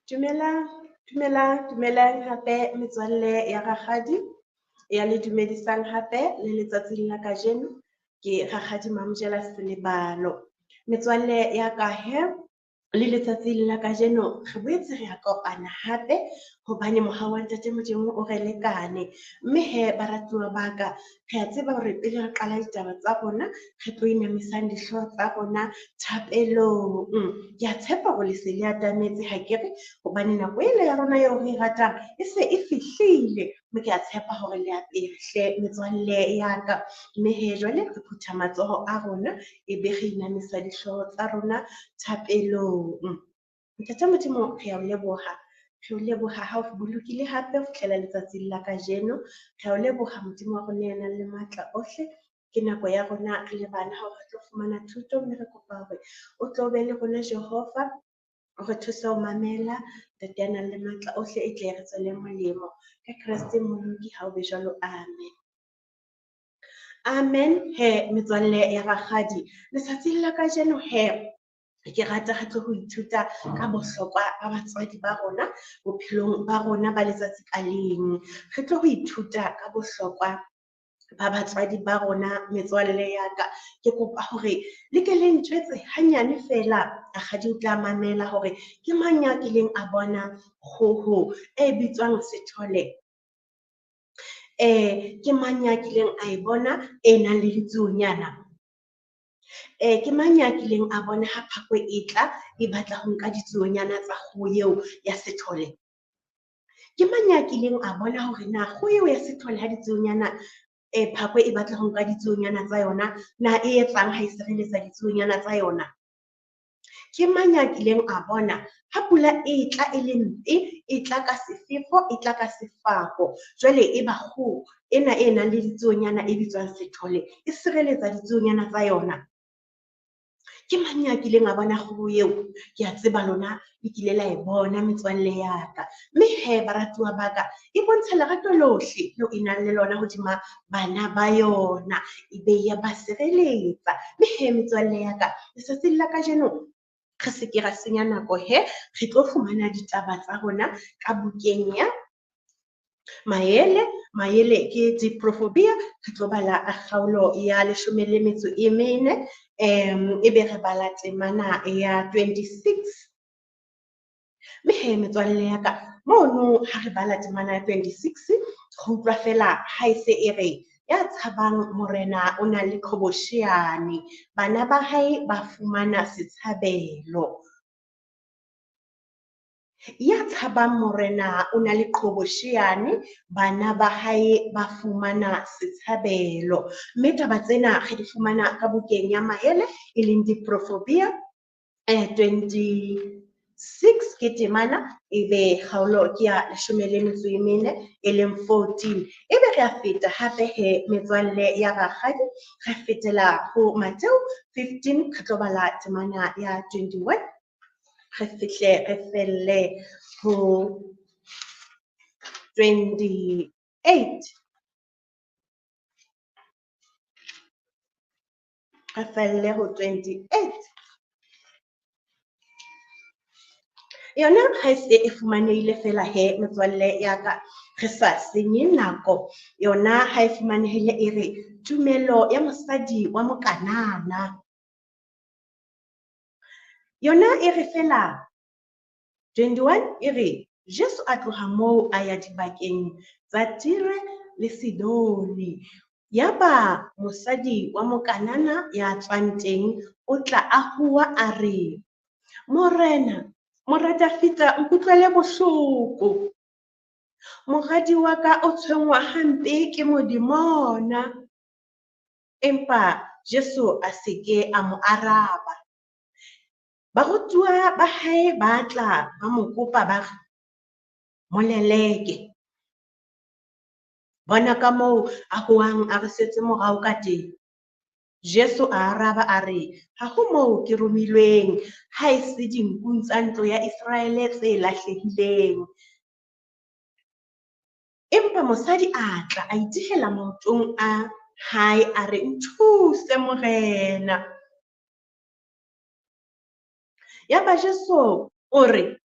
Dumelang, dumelang, dumelang hape metswalle ya rakgadi ya le dumedisang hape le letsatsing la kajeno ke Rakgadi Mamojela Selebalo. Metswalle ya ka he le letsatsing la kajeno re boetse re a kopana hape hobane mohau wa Ntate Modimo o re lekane. Mme he baratuwa ba ka, re a tseba hore pele re qala ditaba tsa rona re tlo inamisang dihlooho tsa rona thapelong. Ke a tshepa hore le se le atametse ha ke re, hobane nako ele ya rona eo re e ratang e se e fihlile. Mme ke a tshepa hore le apere hle metswalle ya ka. Mme he jwale re phutha matsoho a rona ebe re inamisa dihlooho tsa rona thapelong. Ntate Modimo, re a o leboha. Re o leboha ha o re bolokile hape ho fihlela letsatsing la kajeno. Re a o leboha Modimo wa rona ya nang le matla ohle. Ke nako ya rona re le bana hore re tlo fumana thuto, mme re kopa hore o tlo be le rona Jehova, o re thuse ho mamela. Ntate ya nang le matla ohle, e tle re tswele molemo. Ka Kreste Mmoloki ha o be jwalo. Amen. Amen. He metswalle ya rakgadi, letsatsing la kajeno he ke rata re tlo ho ithuta ka bohlokwa ba batswadi ba rona bophelong ba rona ba letsatsi ka leng. Re tlo ho ithuta ka bohlokwa ba batswadi ba rona metswalle ya ka. Ke kopa hore le ke le ntjwetse hanyane feela, rakgadi o tla mamela hore ke mang ya kileng a bona kgoho e bitswang sethole. Ke mang ya kileng a e bona e nang le ditsuonyana? Ke mang ya kileng a bona ha phakwe e tla e batla ho nka ditsuonyana tsa kgoho eo ya sethole? Ke mang ya kileng a bona hore na kgoho eo ya sethole ha ditsuonyana phakwe e batla ho nka ditsuonyana tsa yona, na e etsang ha e sireletsa ditsuonyana tsa yona? Ke mang ya kileng a bona ha pula e tla e le mpe, e tla ka sefefo, e tla ka sefako, jwale e ba kgoho ena e nang le ditsuonyana e bitswang sethole e sireletsa ditsuonyana tsa yona? Ke mang ya kileng a bona kgoho eo? Ke a tseba lona le kile la e bona metswalle ya ka. Mme he baratuwa ba ka, e bontsha lerato lohle leo e nang le lona hodima bana ba yona, e be ya ba sireletsa. Mme he metswalle ya ka, letsatsing la kajeno re se ke ra senya nako he, re tlo fumana ditaba tsa rona ka bukeng ya Maele. Maele ke Diprofobia. Re tlo bala kgaolo ya leshome le metso e mene, ebe re bala temana ya 26. Mme he metswalle ya ka, mono ha re bala temana ya 26, re utlwa fela ha e se e re ya tshabang morena o na le qhobosheane, bana ba hae ba fumana setshabelo. Ya tshabang morena o na le qhobosheane, bana ba hae ba fumana setshabelo. Mme taba tsena re di fumana ka bukeng ya Maele e leng Diprofobia 26 ke temana, ebe kgaolo ke ya leshome le metso e mene e leng 14. Ebe re a feta hape he metswalle ya rakgadi, re fetela ho Mateo 15, re tlo bala temana ya 21, re fihle re felle ho 28. Re felle ho 28. Yona ha e se e fumanehile fela he metswalle ya ka, re sa senye nako. Yona ha e fumanehile e re tumelo ya mosadi wa Mokanana. Yona e re fela 21 e re Jesu a tloha moo a ya dibakeng tsa Tire le Sidone. Yaba mosadi wa Mokanana ya tswang teng o tla a howa a re, Morena, mora Dafida, nkutlwele bohloko. Moradi wa ka o tshwenngwa hampe ke modemona. Empa Jesu a se ke a mo araba. Barutuwa ba hae ba tla ba mo kopa ba re, Mo leleke. Bona ka moo a hoang a re setse morao ka teng. Jesu a araba a re, Ha ho moo ke romilweng, ha e se dinkung tsa ntlo ya Iseraele tse lahlehileng. Empa mosadi a tla, a itihela maotong a hae, a re, Nthuse, Morena. Yaba Jesu o re,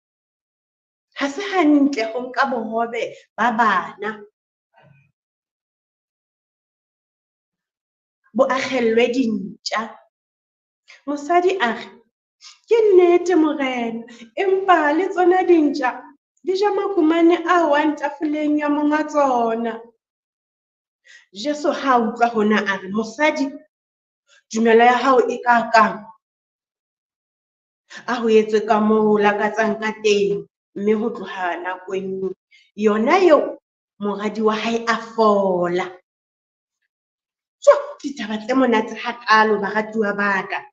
Ha se hantle ho nka bohobe ba bana bo akgellwe dintja. Mosadi a re, Ke nnete, Morena, empa le tsona dintja di ja makumane a wang tafoleng ya monga tsona. Jesu ha a utlwa hona a re, Mosadi, tumelo ya hao e kakang? A ho etswe kamoo o lakatsang ka teng. Mme ho tloha nakong yona eo, moradi wa hae a fola. Tjo, ditaba tse monate hakaalo, baratuwa ba ka.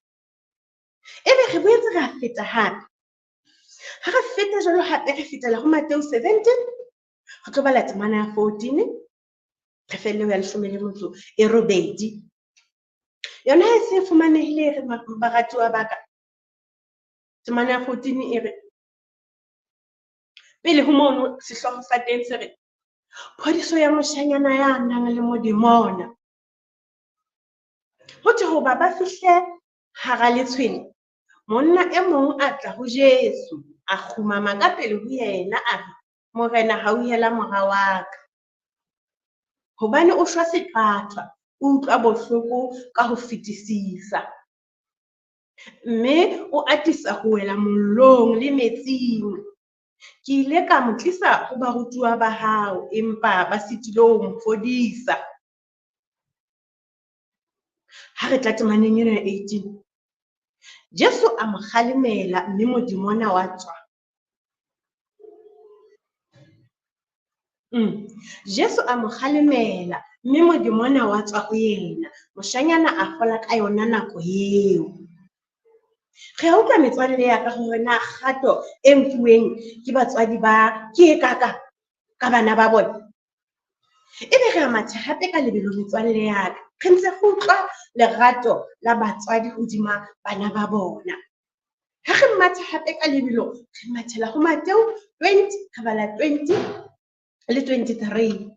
Ebe re boetse re a feta hape. Ha re feta jwalo hape re fetela ho Mateu 17, re tlo bala temana ya 14, re felle ho ya 18. Yona e se e fumanehile e re, baratuwa ba ka. Temana ya 14 e re, pele ho mono sehlooho sa teng se re, phodiso ya moshanyana ya nang le modemona. Ho thwe hoba ba fihle hara letshwele, monna e mong a tla ho Jesu, a kgumama ka pele ho yena, a re, Morena, hauhela mora wa ka, hobane o shwa sethwathwa, o utlwa bohloko ka ho fetisisa, mme o atisa ho wela mollong le metsing. Ke ile ka mo tlisa ho barutuwa ba hao, empa ba sitilwe ho mo fodisa. Ha re tla temaneng ena ya 18, Jesu a mo kgalemela, mme modemona wa tswa. Jesu a mo kgalemela, mme modemona wa tswa ho yena. Moshanyana a fola ka yona nako eo. Re a utlwa metswalle ya ka hore na kgato e nkuweng ke batswadi ba ke e kaka ka bana ba bona. Ebe re a matha hape ka lebelo metswalle ya ka. Re ntse re utlwa lerato la batswadi hodima bana ba bona. Ha re matha hape ka lebelo, re mathela ho Mateu 20, re bala 20 le 23.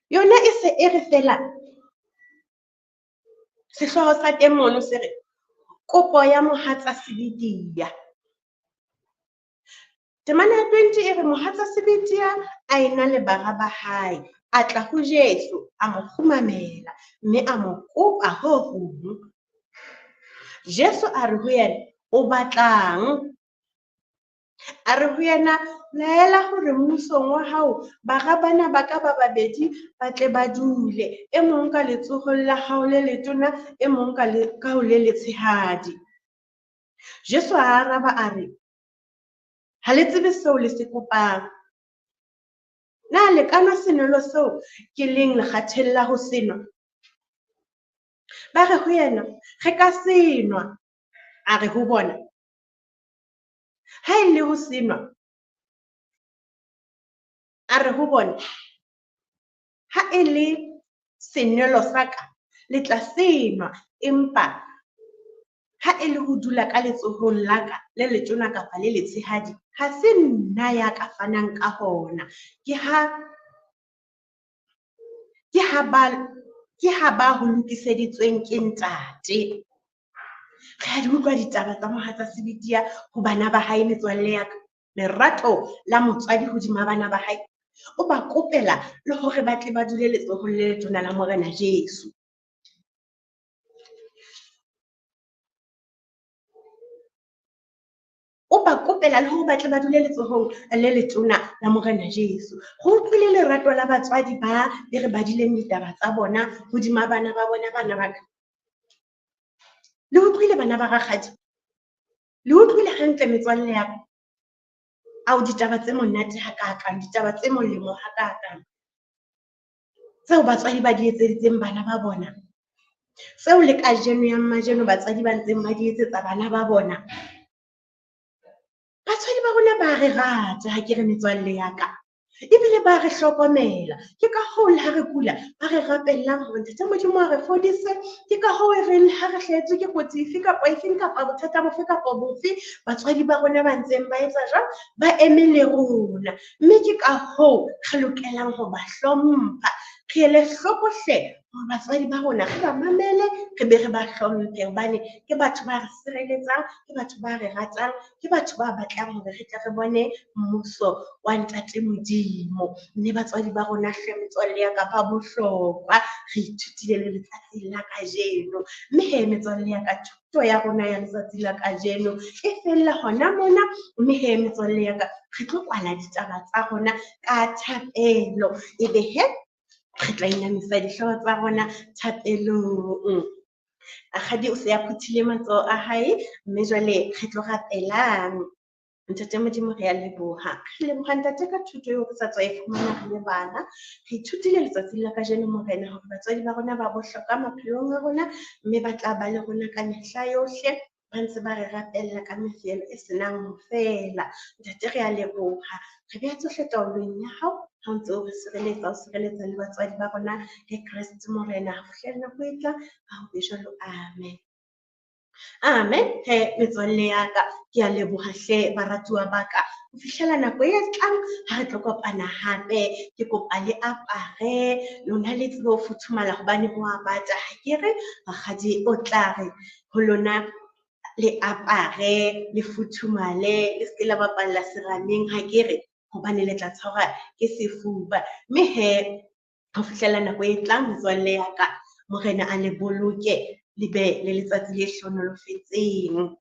Yona e se e re fela, sehlooho sa teng mono se re, kopo ya mohatsa Sebedia. Temana ya 20 e re, mohatsa Sebedia a ena le bara ba hae, a tla ho Jesu, a mo kgumamela, mme a mo kopa ho hong. Jesu a re ho yena, o batlang? A re ho yena, laela hore mmusong wa hao bara bana ba ka ba babedi ba tle ba dule, e mong ka letsohong la hao le letona, e mong ka ho le letshehadi. Jesu a araba a re, ha le tsebe seo le se kopang. Na le ka nwa senwelo seo ke leng lekgatheng la ho se nwa? Ba re ho yena, re ka se nwa. A re ho bona, ha e le ho se nwa, a re ho bona, ha e le senwelo sa ka, le tla se nwa, empa ha e le ho dula ka letsohong la ka le letona kapa le letshehadi, ha se nna ya ka fanang ka hona. Ke ha ba ho lokiseditsweng ke Ntate. Re a di utlwa ditaba tsa mohatsa Sebedia ho bana ba hae, metswalle ya ka. Lerato la motswadi hodima bana ba hae, o ba kopela le hore ba tle ba dule letsohong le letona la Morena Jesu. O ba kopela le hore ba tle ba dule letsohong le letona la Morena Jesu. Re utlwile lerato la batswadi ba le re badileng ditaba tsa bona hodima bana ba bona, bana ba ka. Le utlwile bana ba rakgadi? Le utlwile hantle metswalle ya ka? Ao, ditaba tse monate hakakang, ditaba tse molemo hakakang tseo batswadi ba di etseditseng bana ba bona, tseo le kajeno ya mmajeno batswadi ba ntseng ba di etsetsa bana ba bona. Batswadi ba rona ba re rata, ha ke re metswalle ya ka, ebile ba re hlokomela. Ke ka hoo le ha re kula ba re rapellang hore Ntate Modimo a re fodise. Ke ka hoo e reng le ha re hlahetswe ke kotsi efe kapa efeng kapa bothata bofe kapa bofe, batswadi ba rona ba ntseng ba etsa jwang? Ba eme le rona. Mme ke ka hoo re lokelang ho ba hlompha, Re ele hloko hle hore batswadi ba rona re ba mamele, re be re ba hlomphe hobane ke batho ba re sireletsang, ke batho ba re ratang, ke batho ba batlang hore re tle re bone mmuso wa Ntate Modimo. Mme batswadi ba rona hle metswalle ya ka ba bohlokwa. Re ithutile le letsatsing la kajeno. Mme he metswalle ya ka, thuto ya rona ya letsatsi la kajeno e fella hona mona. Mme he metswalle ya ka, re tlo kwala ditaba tsa rona ka thapelo. Ebe he re tla inamisa dihlooho tsa rona thapelong. Rakgadi o se a phuthile matsoho a hae, mme jwale re tlo rapelang. Ntate Modimo, re a leboha. Re leboha Ntate ka thuto eo re sa tswa e fumana re le bana. Re ithutile letsatsing la kajeno Morena hore batswadi ba rona ba bohlokwa maphelong a rona, mme ba tla ba le rona ka mehla yohle, ba ntse ba re rapella ka mefielo e senang ho fela. Ntate, re a leboha. Re beha tsohle taolong ya hao, ha o ntse o re sireletsa, o sireletsa le batswadi ba rona le Kreste Morena. Ho fihlela nako e tlang, ha ho be jwalo. Amen. Amen. He metswalle ya ka, ke a leboha hle baratuwa ba ka. Ho fihlela nako e tlang ha re tlo kopana hape, ke kopa le apare, lona le tsebe ho futhumala hobane ho a bata. Ha ke re rakgadi o tla re ho lona le apare, le futhumale, le seke la bapalla serameng, ha ke re hobane le tla tshwarwa ke sefuba. Mme he ho fihlela nako e tlang metswalle ya ka, Morena a le boloke, le be le letsatsi le hlohonolofetseng.